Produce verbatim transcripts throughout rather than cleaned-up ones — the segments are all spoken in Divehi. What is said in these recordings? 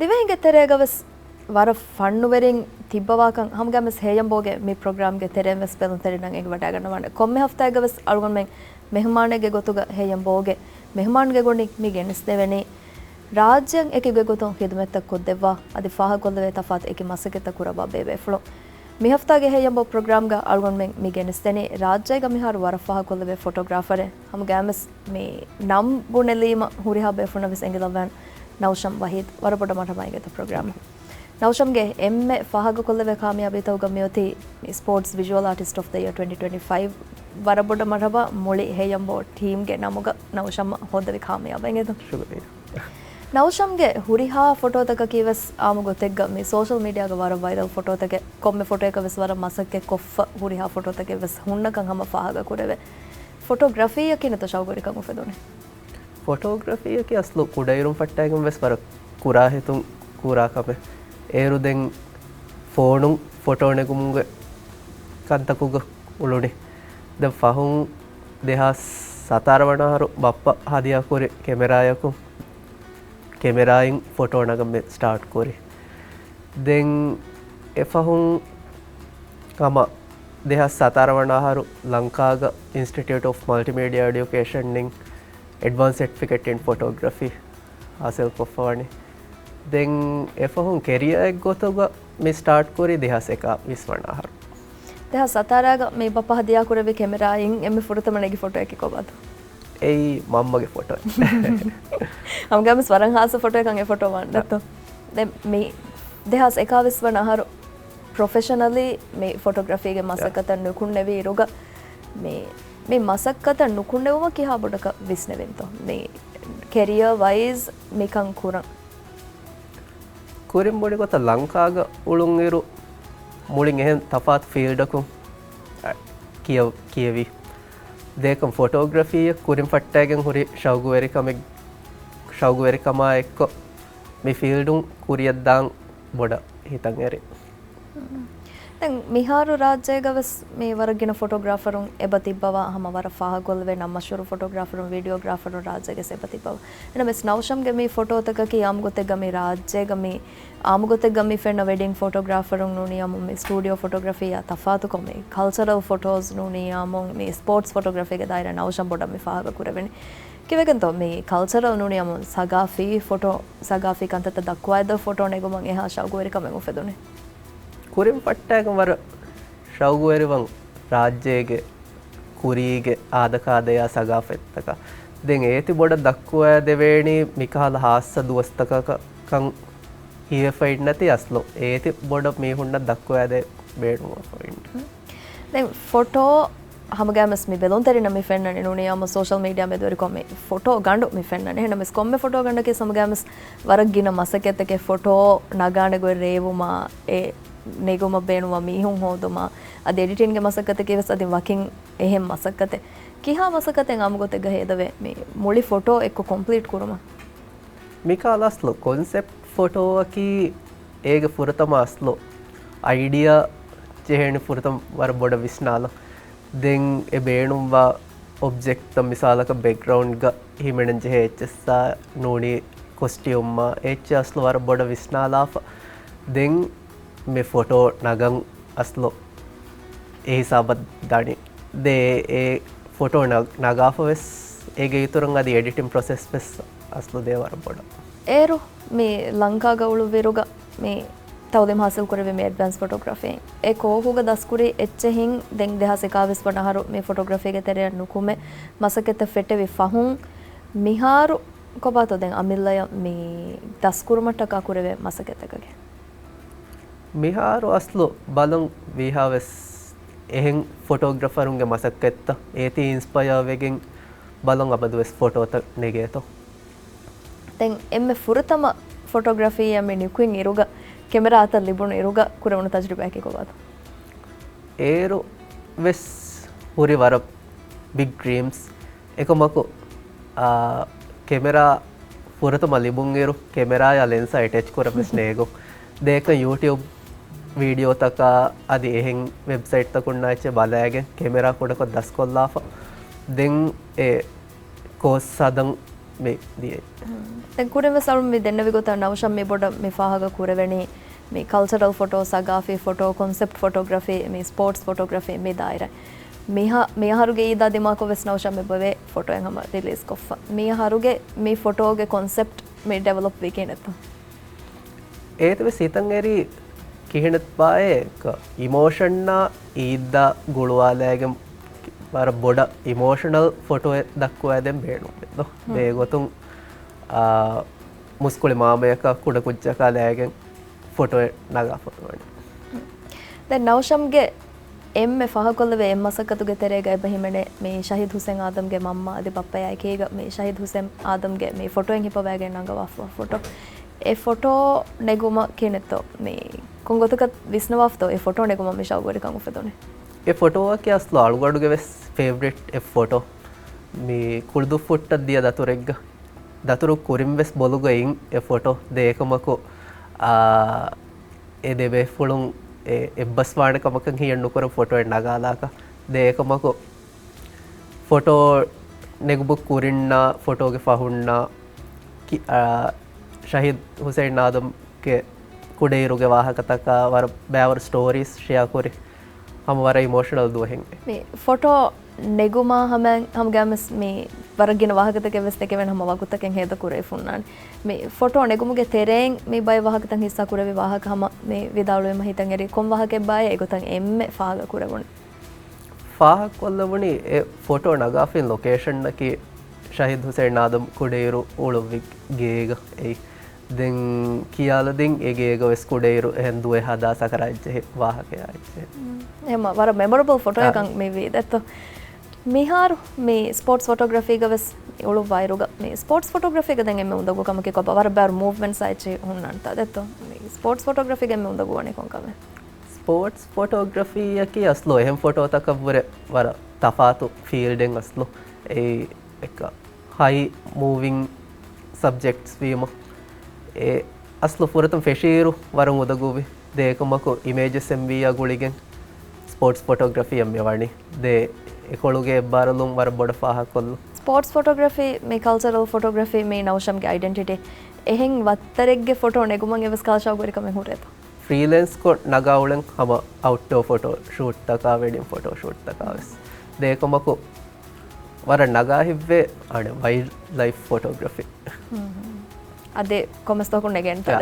ދިވެހިންގެ ތެރޭގަވެސް ވަރަށް ފަންނުވެރިން ތިއްބަވާކަން ހަމަގައިމެސް ހޭޔަންބޯގެ މި ޕްރޮގްރާމްގެ ތެރެއިންވެސް ބެލުންތެރިންނަށް އެނގިވަޑައިގަންނަވާނެ. ކޮންމެ ހަފްތާއެއްގަވެސް އަޅުގަނޑުމެން މެހުމާނެއްގެ ގޮތުގަ ހޭޔަންބޯގެ މެހުމާންގެ ގޮނޑި މި ގެނެސްދެވެނީ ރާއްޖެއަށް އެކި ގޮތުން ޚިދުމަތްތައް ކޮށްދެއްވާ އަދި ފާހަގަކޮށްލެވޭ ތަފާތު އެކި މަސައްކަތްތައް ކުރައްވާ ބޭބޭފުޅުން. މި ހަފްތާގެ ހޭޔަންބޯ ޕްރޮގްރާމްގަ އަޅުގަނޑުމެން މި ގެނެސްދެނީ ރާއްޖޭގަ މިހާރު ވަރަށް ފާހަގަކޮށްލެވޭ ފޮޓޯގްރާފަރެއް. ހަމަގައިމެސް މި ނަން ބުނެލީމަ ހުރިހާ ބޭފުޅުންނަށް ވެސް އެނގިލައްވާނެ. ނައުޝަމް ވަހީދު، ވަރަށް ބޮޑަށް މަރުޙަބާ އިނގޭތޯ ޕްރޮގްރާމަށް. ނައުޝަމްގެ އެންމެ ފާހަގަކޮށްލެވޭ ކާމިޔާބީތަކުގަ މިއޮތީ މި ސްޕޯޓްސް ވިޒުއަލް އާޓިސްޓް އޮފް ދަ އިޔަރ ޓްވެންޓީ ޓްވެންޓީ ފައިވް. ވަރަށް ބޮޑަށް މަރުޙަބާ މުޅި ހޭޔަންބޯ ޓީމްގެ ނަމުގަ ނައުޝަމް ހޯއްދެވި ކާމިޔާބަށް އިނގޭތޯ. ޝުކުރިއްޔާ. ނައުޝަމްގެ ހުރިހާ ފޮޓޯތަކަކީ ވެސް އާއްމު ގޮތެއްގަ މި ސޯޝަލް މީޑިއާގަ ވަރަށް ވައިރަލް ފޮޓޯތަކެއް. ކޮންމެ ފޮޓޯއަކަށް ވެސް ވަރަށް މަސައްކަތް ކޮށްފަ ހުރިހާ ފޮޓޯތަކެއް ވެސް ހުންނަކަން ހަމަ ފާހަގަ ކުރެވޭ. ފޮޓޯގްރަފީއަކީ ނެތޯ ޝައުގުވެރިކަން އުފެދުނީ؟ ފޮޓޯގްރަފީއަކީ އަސްލު ކުޑައިރުން ފައްޓައިގެން ވެސް ވަރަށް ކުރާ ހިތުން ކުރާ ކަމެއް. އޭރު ދެން ފޯނުން ފޮޓޯ ނެގުމުގެ ކަންތަކުގަ އުޅުނީ. ދެން ފަހުން ދެހާސް ސަތާރަ ވަނަ އަހަރު ބައްޕަ ހަދިޔާކުރި ކެމެރާއަކުން، ކެމެރާއިން ފޮޓޯ ނަގަން މި ސްޓާޓް ކުރި. ދެން އެފަހުން ހަމަ ދެހާސް ސަތާރަ ވަނަ އަހަރު ލަންކާގަ އިންސްޓިޓިއުޓް އޮފް މަލްޓިމީޑިއާ އެޑިއުކޭޝަންއިން އެޑްވާންސް ސެޓްފިކެޓް އިން ފޮޓޯގްރަފީ ހާސިލް ކޮށްފަވަނީ. ދެން އެފަހުން ކެރިއާއެއް ގޮތުގަ މި ސްޓާޓް ކުރީ ދެހާސް އެކާވީސް ވަނަ އަހަރު. ދެހާސް ސަތާރަގަ މި ބައްޕަ ހަދިޔާ ކުރެއްވި ކެމެރާއިން އެންމެ ފުރަތަމަ ނެގި ފޮޓޯއަކީ ކޮބާތޯ؟ އެއީ މަންމަގެ ފޮޓޯ. ހަމަގައިމެސް ވަރަށް ހާއްސަ ފޮޓޯއެއްކަން އެ ފޮޓޯ ވާން ދެއްތޯ؟ ދެން މި ދެހާސް އެކާވީސް ވަނަ އަހަރު ޕްރޮފެޝަނަލީ މި ފޮޓޯގްރަފީގެ މަސައްކަތަށް ނުކުންނެވި އިރުގަ މި، މި މަސައްކަތަށް ނުކުންނެވުމަށް ކިހާ ބޮޑަކަށް ވިސްނެވެންތޯ؟ މި ކެރިއަރ ވައިޒް މިކަން ކުރަން. ކުރިން ބޮޑި ގޮތަށް ލަންކާގަ އުޅުން އިރު މުޅިން އެހެން ތަފާތު ފީލްޑަކުން އަ، ކިޔަ-، ކިޔެވި. ދޭކަން ފޮޓޯގްރަފީއަށް ކުރިން ފައްޓައިގެން ހުރި ޝައުގުވެރިކަމެއް، ޝައުގުވެރިކަމާ އެއްކޮށް މި ފީލްޑުން ކުރިއަށް ދާން ބޮޑަށް ހިތަށް އެރި. ދެން މިހާރު ރާއްޖޭގަ ވެސް މި ވަރަށް ގިނަ ފޮޓޯގްރާފަރުން އެބަ ތިއްބަވާ، ހަމަ ވަރަށް ފާހަގަކޮށްލެވޭ ނަން މަޝްހޫރު ފޮޓޯގްރާފަރުން، ވީޑިއޯގްރާފަރުން ރާއްޖޭގެ ވެސް އެބަ ތިއްބަވާ. އެހެނަސް ނައުޝަމްގެ މި ފޮޓޯތަކަކީ އާއްމު ގޮތެއްގަ މި ރާއްޖޭގަ މި އާއްމު ގޮތެއްގަ މި ފެންނަ ވެޑިން ފޮޓޯގްރާފަރުން ނޫނީ އާއްމު މި ސްޓޫޑިއޯ ފޮޓޯގްރަފީއާ ތަފާތުކޮށް މި ކަލްޗަރަލް ފޮޓޯސް ނޫނީ އާއްމު މި ސްޕޯޓްސް ފޮޓޯގްރަފީގެ ދާއިރާ ނައުޝަމް ބޮޑަށް މި ފާހަގަ ކުރެވެނީ. ކިވެގެންތޯ މި ކަލްޗަރަލް ނޫނީ އާއްމު ސަގާފީ ފޮޓޯ، ސަގާފީ ކަންތައްތައް ދައްކުވާދޭ ފޮޓޯ ނެގުމަށް އެހާ ޝައުގުވެރިކަމެއް އުފެދުނީ؟ ކުރިން ފައްޓައިގެން ވަރަށް ޝައުގުވެރިވަން ރާއްޖޭގެ ކުރީގެ އާދަކާދަޔާ ސަގާފަތްތަކަށް. ދެން އޭތި ބޮޑަށް ދައްކުވާ ދެވޭނީ މިކަހަލަ ހާއްސަ ދުވަސްތަކަކަށް ކަން ހީވެފައިންނަތީ އަސްލު އޭތި ބޮޑަށް މީހުންނަށް ދައްކުވާދޭ ބޭނުންވެފައިން. ދެން ފޮޓޯ ހަމަގައިމެސް މި ބެލުންތެރިންނަށް މި ފެންނަނީ ނޫނީ އާއްމު ސޯޝަލް މީޑިއާ މެދުވެރިކޮށް މި ފޮޓޯ ގަނޑު މި ފެންނަނީ. އެހެނަމެސް ކޮންމެ ފޮޓޯ ގަނޑަކީ ހަމަގައިމެސް ވަރަށް ގިނަ މަސައްކަތްތަކެއް ފޮޓޯ ނަގާނެ ގޮތް ރޭވުމާ، އެ ނެގުމަށް ބޭނުންވާ މީހުން ހޯދުމާ، އަދި އެޑިޓިންގެ މަސައްކަތަކީ ވެސް އަދި ވަކިން އެހެން މަސައްކަތެއް. ކިހާ މަސައްކަތެއް އާއްމު ގޮތެއްގަ ހޭދަވޭ މި މުޅި ފޮޓޯ އެއްކޮށް ކޮމްޕްލީޓް ކުރުމަށް؟ މިކަހަލަ އަސްލު ކޮންސެޕްޓް ފޮޓޯއަކީ އޭގެ ފުރަތަމަ އަސްލު އައިޑިއާ ޖެހޭނެ ފުރަތަމަ ވަރަށް ބޮޑަށް ވިސްނާލަން. ދެން އެ ބޭނުންވާ އޮބްޖެކްޓްތައް މިސާލަކަށް ބެކްގްރައުންޑްގަ ހިމެނެން ޖެހޭ އެއްޗެއްސާ ނޫނީ ކޮސްޓިއުމްއާ އެއްޗެއް އަސްލު ވަރަށް ބޮޑަށް ވިސްނާލާފަ. ދެން މި ފޮޓޯ ނަގަން އަސްލު އެ ހިސާބަށް ދަނީ. ދޭ އެ ފޮޓޯ ނަ-، ނަގާފަ ވެސް އޭގެ އިތުރުން އަދި އެޑިޓިން ޕްރޮސެސް ވެސް އަސްލު ދޭ ވަރަށް ބޮޑަށް. އޭރު މި ލަންކާގަ އުޅުއްވިއިރުގަ މި ތައުލީމް ހާސިލް ކުރެއްވީ މި އެޑްވާންސް ފޮޓޯގްރަފީން. އެ ކޯހުގަ ދަސްކުރި އެއްޗެހިން ދެން ދެހާސް އެކާވީސް ވަނަ އަހަރު މި ފޮޓޯގްރަފީގެ ތެރެއަށް ނުކުމެ މަސައްކަތްތައް ފެއްޓެވި ފަހުން މިހާރު ކޮބާތޯ ދެން އަމިއްލަޔަށް މި ދަސްކުރުމަށްޓަކާ ކުރެވޭ މަސައްކަތްތަކަކީ؟ މިހާރު އަސްލު ބަލަން ވީހާވެސް އެހެން ފޮޓޯގްރަފަރުންގެ މަސައްކަތްތައް އޭތި އިންސްޕަޔާ ވެގެން ބަލަން އަބަދުވެސް ފޮޓޯތައް ނެގޭތޯ. ދެން އެންމެ ފުރަތަމަ ފޮޓޯގްރަފީއަށް މި ނިކުތް އިރުގަ، ކެމެރާ އަތަށް ލިބުނު އިރުގަ ކުރެވުނު ތަޖުރިބާއަކީ ކޮބާތޯ؟ އޭރު ވެސް ހުރި ވަރަށް ބިގް ޑްރީމްސް. އެކަމަކު، އާ، ކެމެރާ ފުރަތަމަ ލިބުން އިރު، ކެމެރާއާ ލެންސާ އެޓެޗް ކުރަން ވެސް ނޭގު. ދޭކަން ޔޫޓިއުބް ވީޑިއޯތަކާ އަދި އެހެން ވެބްސައިޓްތަކުންނާ އެއްޗެއް ބަލައިގެން ކެމެރާ ކުޑަކޮށް ދަސްކޮށްލާފަ. ދެން އެ ކޯސް ހަދަން މި ދިޔައީ. ދެން ކުރިން ވެސް އަޅުން މި ދެންނެވި ގޮތަށް ނައުޝަމް މި ބޮޑަށް މި ފާހަގަ ކުރެވެނީ މި ކަލްޗަރަލް ފޮޓޯ، ސަގާފީ ފޮޓޯ، ކޮންސެޕްޓް ފޮޓޯގްރަފީ، މި ސްޕޯޓްސް ފޮޓޯގްރަފީ މި ދާއިރާ. މިހާ މިއަހަރުގެ އީދާ ދިމާކޮށް ވެސް ނައުޝަމް މި ބޮވޭ ފޮޓޯއެއް ހަމަ ރިލީޒް ކޮށްފަ. މިއަހަރުގެ މި ފޮޓޯގެ ކޮންސެޕްޓް މި ޑިވެލޮޕް ވީ ކިހިނެއްތޯ؟ އޭތަ ވެސް ހިތަށް އެރީ ކިހިނެއްބާއޭ އިމޯޝަންއާ އީދާ ގުޅުވާލައިގެން ވަރަށް ބޮޑަށް އިމޯޝަނަލް ފޮޓޯއެއް ދައްކުވައިދޭން ބޭނުންވޭ. ދެ ގޮތުން މުސްކުޅި މާމަޔަކާ ކުޑަކުއްޖަކާ ލައިގެން ފޮޓޯއެއް ނަގާފަ ވަނީ. ދެން ނައުޝަމްގެ އެންމެ ފާހަގަކޮށްލެވޭ އެއް މަސައްކަތުގެ ތެރޭގަ އެބަ ހިމެނޭ މި ޝަހީދު ހުސެން އާދަމްގެ މަންމަ އަދި ބައްޕަޔާ އެކީގަ މި ޝަހީދު ހުސެން އާދަމްގެ މި ފޮޓޯއިން ހިފަވައިގެން ނަގަވާފަ ފޮޓޯ. އެ ފޮޓޯ ނެގުމަށް ކިހިނެއްތޯ މި ކޮން ގޮތަކަށް ވިސްނަވާފަތޯ އެ ފޮޓޯ ނެގުމަށް މި ޝައުގުވެރިކަން އުފެދުނީ؟ އެ ފޮޓޯއަކީ އަސްލު އަޅުގަނޑުގެ ވެސް ފޭވަރިޓް އެއް ފޮޓޯ. މި ކުޅުދުއްފުއްޓަށް ދިޔަ ދަތުރެއްގަ ދަތުރު ކުރިން ވެސް ބޮލުގަ އިން އެ ފޮޓޯ. ދޭކަމަކު އާ، އެ ދެބޭފުޅުން އެ އެއްބަސްވާނެ ކަމަކަށް ހިޔެއް ނުކުރަން ފޮޓޯއެއް ނަގާލާކަށް. ދޭކަމަކު ފޮޓޯ ނެގުމު ކުރިންނާ ފޮޓޯގެ ފަހުންނާ ކި-، އާ، ޝަހީދު ހުސެން އާދަމްގެ ކުޑައިރުގެ ވާހަކަތަކާ ވަރަށް ބައިވަރު ސްޓޯރީސް ޝެއާ ކުރި. ހަމަ ވަރަށް އިމޯޝަނަލް ދުވަހެއް. މި ފޮޓޯ ނެގުމާ ހަމަ ހަމަގައިމެސް މި ވަރަށް ގިނަ ވާހަކަތަކެއް ވެސް ދެކެވެން ހަމަ ވަގުތަކެއް ހޭދަ ކުރެވިފަ ހުންނާނެ. މި ފޮޓޯ ނެގުމުގެ ތެރެއިން މި ބައެއް ވާހަކަތައް ހިއްސާ ކުރެވި ވާހަކަ ހަމަ މި ވިދާޅުވީމަ ހިތަށް އެރީ ކޮން ވާހަކައެއްބާއޭ އެގޮތަށް އެންމެ ފާހަގަ ކުރެވުނީ؟ ފާހަގަކޮށްލެވުނީ އެ ފޮޓޯ ނަގާފިން ލޮކޭޝަންއަކީ ޝަހީދު ހުސެން އާދަމް ކުޑައިރު އުޅުއްވި ގޭގަ އެއީ. ދެން ކިޔާލަދިން އެ ގޭގަ ވެސް ކުޑައިރު އެހެން ދުވެ ހަދާ ސަކަރާތްޖެހި ވާހަކަޔާ އެއްޗެހި. އެހެމަ ވަރަށް މެމޮރަބަލް ފޮޓޯއަކަށް މި ވީ ދެއްތޯ. މިހާރު މި ސްޕޯޓްސް ފޮޓޯގްރަފީގަ ވެސް އުޅުއްވާއިރުގަ މި ސްޕޯޓްސް ފޮޓޯގްރަފީގަ ދެން އެންމެ އުނދަގޫ ކަމަކީ ކޮބާ؟ ވަރަށް ބާރު މޫވްމަންޓްސް އެއްޗެހި ހުންނާނެތާ ދެއްތޯ. މި ސްޕޯޓްސް ފޮޓޯގްރަފީގަ އެންމެ އުނދަގޫ ވަނީ ކޮން ކަމެއް؟ ސްޕޯޓްސް ފޮޓޯގްރަފީއަކީ އަސްލު އެހެން ފޮޓޯތަކަށްވުރެ ވަރަށް ތަފާތު ފީލްޑެއް އަސްލު. އެއީ އެއްކަ ހައި މޫވިން ސަބްޖެކްޓްސް ވީމަ، އެ އަސްލު ފުރަތަމަ ފެށިއިރު ވަރަށް އުނދަގޫވި. ދޭކަމަކު އިމޭޖަސް އެމްވީއާ ގުޅިގެން ސްޕޯޓްސް ފޮޓޯގްރަފީއަށް މި ވަނީ. ދޭ އެކޮޅުގެ އެއްބާރަލުން ވަރަށް ބޮޑަށް ފާހަގަކޮށްލުން. ސްޕޯޓްސް ފޮޓޯގްރަފީ މި ކަލްޗަރަލް ފޮޓޯގްރަފީ މި ނައުޝަމްގެ އައިޑެންޓިޓީ. އެހެން ވައްތަރެއްގެ ފޮޓޯ ނެގުމަށް އެވެސް ކަލްޗަރ ގުރިކަމެއް ހުރޭތަ؟ ފްރީލޭންސްކޮށް ނަގާ އުޅެން ހަމަ އައުޓްޑޯ ފޮޓޯ ޝޫޓްތަކާ، ވެޑިން ފޮޓޯ ޝޫޓްތަކާ ވެސް. ދޭކަމަކު ވަރަށް ނަގާ ހިތްވޭ އަނެއް ވައިލްޑް ލައިފް ފޮޓޯގްރަފީ. އަދި ކޮމެސް ތޯކު ނެގެންތަ؟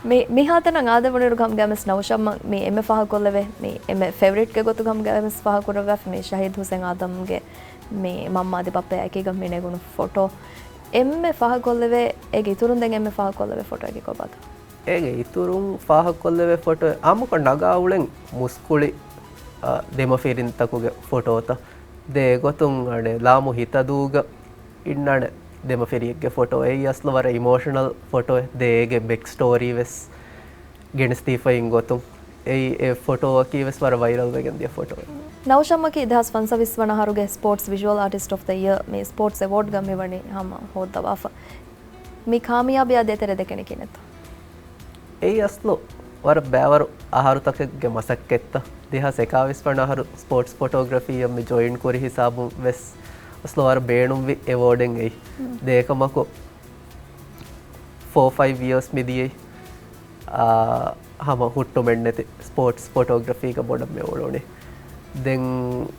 މި މިހާތަނަށް އާދެވުނުއިރު ހަމަގައިމެސް ނައުޝަމް މި އެންމެ ފާހަގަކޮށްލެވޭ މި އެންމެ ފެވަރިޓްގެ ގޮތުގަ ހަމަގައިމެސް ފާހަގަކުރައްވާފަ މި ޝަހީދު ހުސެން އާދަމްގެ މި މަންމަ އަދި ބައްޕަ އެކީގަ މި ނެގުނު ފޮޓޯ. އެންމެ ފާހަގަކޮށްލެވޭ އޭގެ އިތުރުން ދެން އެންމެ ފާހަގަކޮށްލެވޭ ފޮޓޯއަކީ ކޮބާތަ؟ އޭގެ އިތުރުން ފާހަގަކޮށްލެވޭ ފޮޓޯ އާއްމުކޮށް ނަގާ އުޅެން މުސްކުޅި، އަ، ދެމަފިރިންތަކުގެ ފޮޓޯތައް. ދޭ އެގޮތުން އަނެއް ލާމު ހިތަދޫގަ އިންނާނެ ދެމަފިރިއެއްގެ ފޮޓޯ. އެއީ އަސްލު ވަރަށް އިމޯޝަނަލް ފޮޓޯއެއް. ދޭ އޭގެ ބެކް ސްޓޯރީ ވެސް ގެނެސްދީފައި އިން ގޮތުން. އެއީ އެ ފޮޓޯއަކީ ވެސް ވަރަށް ވައިރަލް ވެގެން ދިޔަ ފޮޓޯއެއް. ނައުޝަމްއަކީ ދެހާސް ފަންސަވީސް ވަނަ އަހަރުގެ ސްޕޯޓްސް ވިޝުއަލް އާޓިސްޓް އޮފް ދަ އިޔަރ މި ސްޕޯޓްސް އެވޯޑްގަ މި ވަނީ ހަމަ ހޯއްދަވާފަ. މި ކާމިޔާބީއާ ދޭތެރޭ ދެކެނީ ކިހިނެއްތަ؟ އެއީ އަސްލު ވަރަށް ބައިވަރު އަހަރުތަކެއްގެ މަސައްކަތްތައް. ދެހާސް އެކާވީސް ވަނަ އަހަރު ސްޕޯޓްސް ފޮޓޯގްރަފީއަށް މި ޖޮއިން ކުރި ހިސާބުން ވެސް އަސްލު ވަރަށް ބޭނުންވި އެވޯޑެއް އެއީ. ދޭކަމަކު ފޯ ފައިވް އިޔާސް މި ދިޔައީ. އާ، ހަމަ ހުއްޓުމެއްނެތި ސްޕޯޓްސް ފޮޓޯގްރަފީގަ ބޮޑަށް މި އުޅުނީ. ދެން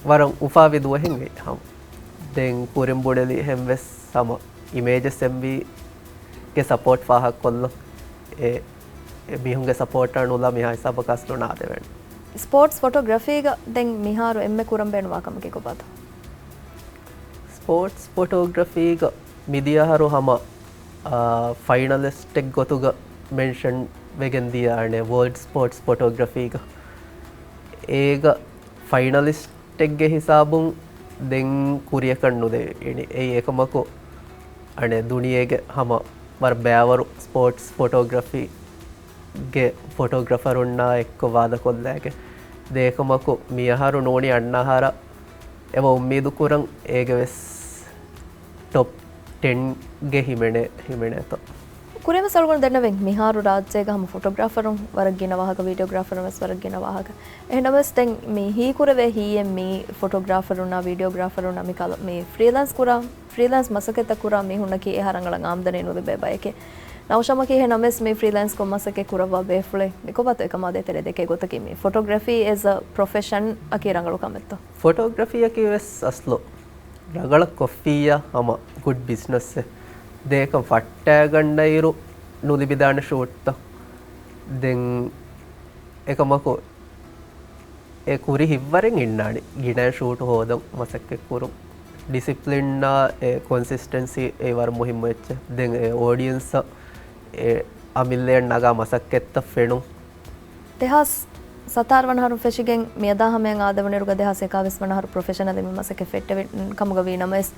ވަރަށް އުފާވި ދުވަހެއް އެއީ ހަމަ. ދެން ކުރިން ބުނެލި އެހެން ވެސް ހަމަ އިމޭޖަސް އެމްވީގެ ސަޕޯޓް ފާހަގަކޮށްލަން. އެ، އެ މީހުންގެ ސަޕޯޓާ ނުލާ މިހާ ހިސާބަކަށް އަސްލު ނާދެވޭނެ. ސްޕޯޓްސް ފޮޓޯގްރަފީގަ ދެން މިހާރު އެންމެ ކުރަން ބޭނުންވާ ކަމަކީ ކޮބާތަ؟ ސްޕޯޓްސް ފޮޓޯގްރަފީގަ މިދިޔަ އަހަރު ހަމަ، އާ، ފައިނަލިސްޓެއް ގޮތުގަ މެންޝަން ވެގެން ދިޔަ އަނެއް ވޯލްޑް ސްޕޯޓްސް ފޮޓޯގްރަފީގަ. އޭގަ ފައިނަލިސްޓެއްގެ ހިސާބުން ދެން ކުރިއަކަށް ނުދެވޭނެ. އެއީ އެކަމަކު އަނެއް ދުނިޔޭގެ ހަމަ ވަރަށް ބައިވަރު ސްޕޯޓްސް ފޮޓޯގްރަފީގެ ފޮޓޯގްރަފަރުންނާ އެއްކޮށް ވާދަކޮށްލައިގެން. ދޭކަމަކު މިއަހަރު ނޫނީ އަންނަ އަހަރަށް އެބަ އުއްމީދު ކުރަން އޭގެ ވެސް ޓޮޕް ޓެންގެ ހިމެނޭ، ހިމެނޭތޯ. ކުރިންވެސް އަޅުގަނޑު ދެންނެވެން މިހާރު ރާއްޖޭގަ ހަމަ ފޮޓޯގްރާފަރުން ވަރަށް ގިނަ ވާހަކަ، ވީޑިއޯގްރާފަރުން ވެސް ވަރަށް ގިނަ ވާހަކަ. އެހެންނަމަވެސް ދެން މި ހީކުރެވޭ ހީއެއް މި ފޮޓޯގްރާފަރުންނާ ވީޑިއޯގްރާފަރުންނާ މި ކަލަ-، މި ފްރީލާންސް ކުރާ، ފްރީލާންސް މަސައްކަތްތައް ކުރާ މީހުންނަކީ އެހާ ރަނގަޅަށް އާމްދަނީ ނުލިބޭ ބައެކޭ. ނައުޝަމަކީ އެހެންނަމަވެސް މި ފްރީލާންސްކޮށް މަސައްކަތް ކުރައްވާ ބޭފުޅެއް. މިކޮބާތޯ އެކަމާ ދޭތެރޭ ދެކޭ ގޮތަކީ މި ފޮޓޯގްރާފީ އެޒް އަ ޕްރޮފެޝަން އަކީ ރަނގަޅު ކަމެއްތޯ؟ ފޮޓޯގްރާފީއަކީ ވެސް އަސްލު ރަނގަޅަށް ކޮށްފިއްޔާ ހަމަ ގުޑް ބިޒްނަސްއެއް. ދެން އެކަން ފައްޓައިގަންނައިރު ނުލިބިދާނެ ޝޫޓްތައް. ދެން އެކަމަކު އެ ކުރި ހިތްވަރެއް އިންނާނެ ގިނަ ޝޫޓް ހޯދަން މަސައްކަތް ކުރުން. ޑިސިޕްލިންއާ އެ ކޮންސިސްޓެންސީ އެ ވަރަށް މުހިއްމު އެއްޗެއް. ދެން އެ އޯޑިއެންސަށް އެ އަމިއްލައަށް ނަގާ މަސައްކަތްތައް ފެނުން. ދެހާސް ސަތާރަ ވަނަ އަހަރުން ފެށިގެން މިއަދާ ހަމަޔަށް އާދެވުނުއިރުގަ ދެހާސް އެކާވީސް ވަނަ އަހަރު ޕްރޮފެޝަނަލީ މި މަސައްކަތް ފެއްޓެވި ކަމުގަ ވީ ނަމަވެސް،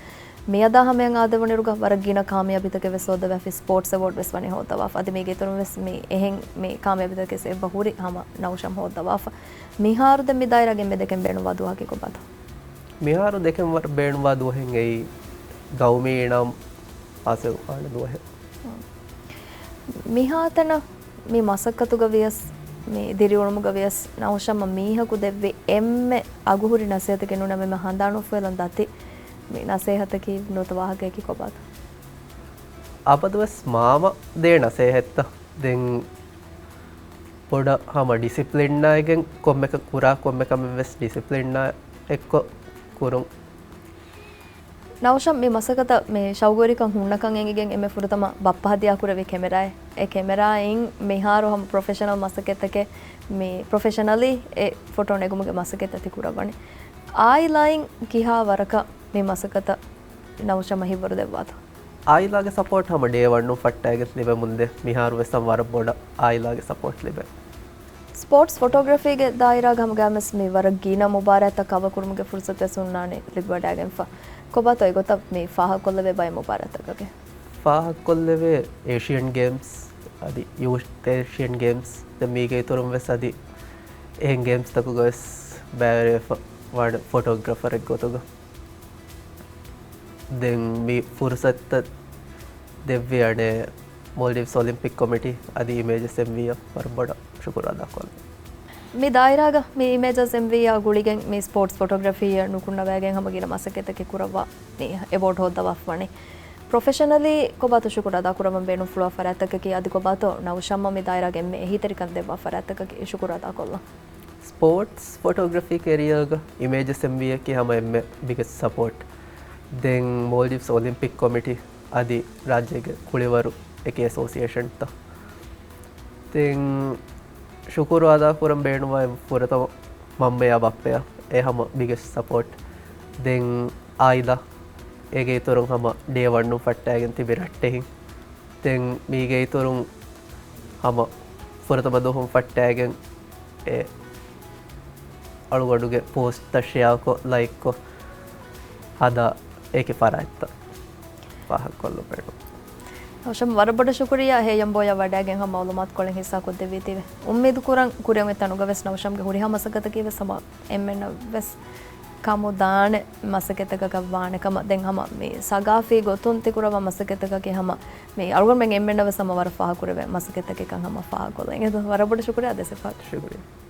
މިއަދާ ހަމަޔަށް އާދެވުނުއިރުގަ ވަރަށް ގިނަ ކާމިޔާބީތަކެއް ވެސް ހޯއްދަވާފި ސްޕޯޓްސް އެވޯޑް ވެސް ވަނީ ހޯއްދަވާފަ. އަދި މީގެ އިތުރުން ވެސް މި އެހެން މި ކާމިޔާބީތަކެއް އެއްބަ ހުރި ހަމަ ނައުޝަމް ހޯއްދަވާފަ. މިހާރު ދެން މި ދާއިރާގެ އެންމެ ދެކެން ބޭނުންވާ ދުވަހަކީ ކޮބާތޯ؟ މިހާރު ދެކެން ވަރަށް ބޭނުންވާ ދުވަހެއް އެއީ ގައުމީ އިނާމް ހާސިލް ވާނެ ދުވަހެއް. މިހާތަނަށް މި މަސައްކަތުގަ ވިޔަސް، މި ދިރިއުޅުމުގަ ވިޔަސް ނައުޝަމްއަށް މީހަކު ދެއްވި އެންމެ އަގުހުރި ނަސޭހަތަކީ ނޫން އެންމެ ހަނދާނު އުފުލަން ދަތި މި ނަސޭހަތަކީ ނުވަތަ ވާހަކަޔަކީ ކޮބާތޯ؟ އަބަދުވެސް މާމަ ދޭ ނަސޭހަތްތައް ދެން ބޮޑަށް ހަމަ ޑިސިޕްލިންއާއިގެން ކޮންމެކަ ކުރާ ކޮންމެ ކަމެއް ވެސް ޑިސިޕްލިންއާ އެއްކޮށް ކުރުން. ނައުޝަމް މި މަސައްކަތަށް މި ޝައުގުވެރިކަން ހުންނަކަން އެނގިގެން އެންމެ ފުރަތަމަ ބައްޕަ ހަދިޔާ ކުރެއްވި ކެމެރާއެއް. އެ ކެމެރާއިން މިހާރު ހަމަ ޕްރޮފެޝަނަލް މަސައްކަތްތަކެއް މި ޕްރޮފެޝަނަލީ އެ ފޮޓޯ ނެގުމުގެ މަސައްކަތް ތަތި ކުރައްވަނީ. އާއިލާއިން ކިހާ ވަރަކަށް މި މަސައްކަތަށް ނައުޝަމަށް ހިތްވަރު ދެއްވާތޯ؟ އާއިލާގެ ސަޕޯޓް ހަމަ ޑޭ ވަނުން ފައްޓައިގެން ލިބެމުންދޭ. މިހާރު ވެސް ހަމަ ވަރަށް ބޮޑަށް އާއިލާގެ ސަޕޯޓް ލިބޭ. ސްޕޯޓްސް ފޮޓޯގްރަފީގެ ދާއިރާގަ ހަމަގައިމުވެސް މި ވަރަށް ގިނަ މުބާރާތްތައް ކަވަރ ކުރުމުގެ ފުރުސަތު ވެސް ހުންނާނެ ލިބިވަޑައިގެންފަ. ކޮބާތޯ އެގޮތަށް މި ފާހަގަކޮށްލެވޭ ބައެއް މުބާރާތްތަކެއް؟ ފާހަގަކޮށްލެވޭ އޭޝިއަން ގޭމްސް އަދި ޔޫތް އޭޝިއަން ގޭމްސް. ދެން މީގެ އިތުރުން ވެސް އަދި އެހެން ގޭމްސްތަކުގަ ވެސް ބައިވެރިވެފަ ވާނެ ފޮޓޯގްރަފަރެއް ގޮތުގަ. ދެން މި ފުރުސަތުތައް ދެއްވި އަނެއް މޯލްޑިވްސް އޮލިމްޕިކް ކޮމިޓީ އަދި އިމޭޖަސް އެމްވީއަށް ވަރަށް ބޮޑަށް ޝުކުރު އަދާކޮށްލަން. މި ދާއިރާގަ މި އިމޭޖަސް އެމްވީއާ ގުޅިގެން މި ސްޕޯޓްސް ފޮޓޯގްރަފީއަށް ނުކުންނަވައިގެން ހަމަ ގިނަ މަސައްކަތްތަކެއް ކުރައްވާ މި އެވޯޑް ހޯއްދަވާފަ ވަނީ. ޕްރޮފެޝަނަލީ ކޮބާތޯ ޝުކުރު އަދާކުރައްވަން ބޭނުންފުޅުވާ ފަރާތްތަކަކީ އަދި ކޮބާތޯ ނައުޝަމްއަށް މި ދާއިރާގެ އެންމެ އެހީތެރިކަން ދެއްވާ ފަރާތްތަކަކީ ޝުކުރު އަދާކޮށްލަން. ސްޕޯޓްސް ފޮޓޯގްރަފީ ކެރިއާގަ އިމޭޖަސް އެމްވީއަކީ ހަމަ އެންމެ ބިގެސްޓް ސަޕޯޓް. ދެން މޯލްޑިވްސް އޮލިމްޕިކް ކޮމިޓީ އަދި ރާއްޖޭގެ ކުޅިވަރު އެކި އެސޯސިއޭޝަންތައް. ދެން ޝުކުރު އަދާކުރަން ބޭނުންވާ ފުރަތަމަ މަންމަޔާ ބައްޕަޔާ އެ ހަމަ ބިގެސްޓް ސަޕޯޓް. ދެން އާއިލާ އޭގެ އިތުރުން ހަމަ ޑޭ ވަނުން ފައްޓައިގެން ތިބި ރައްޓެހިން. ދެން މީގެ އިތުރުން ހަމަ ފުރަތަމަ ދުވަހުން ފައްޓައިގެން އެ އަޅުގަނޑުގެ ޕޯސްޓްތައް ޝެއާކޮށް، ލައިކްކޮށް ހަދާ އެކި ފަރާތްތައް ފާހަގަކޮށްލުމަށް. ހަށަމް ވަރަށް ބޮޑަށް ޝުކުރިއްޔާ ހޭޔަނބޯޔާ ވަޑައިގެން ހަމަ މައުލޫމާތުކޮޅެއް ހިއްސާކޮށްދެއްވީތީވެ. އުއްމީދުކުރަން ކުރިއަށް އޮތް ތަނުގަ ވެސް ނައުޝަމްގެ ހުރިހާ މަސައްކަތަކީ ވެސް ހަމަ އެންމެންނަށް ވެސް ކަމުދާނެ މަސައްކަތަކަކަށް ވާނެ ކަމަށް. ދެން ހަމަ މި ސަގާފީ ގޮތުން ތިކުރައްވާ މަސައްކަތަކަކީ ހަމަ މި އަޅުގަނޑުމެން އެންމެންނަށް ވެސް ހަމަ ވަރަށް ފާހަގަކުރެވޭ މަސައްކަތަކެއްކަން ހަމަ ފާހަގަކޮށްލަން. އެހެން ވަރަށް ބޮޑަށް ޝުކުރިއްޔާ ދެ ސިފައަށް. ޝުކުރިއްޔާ.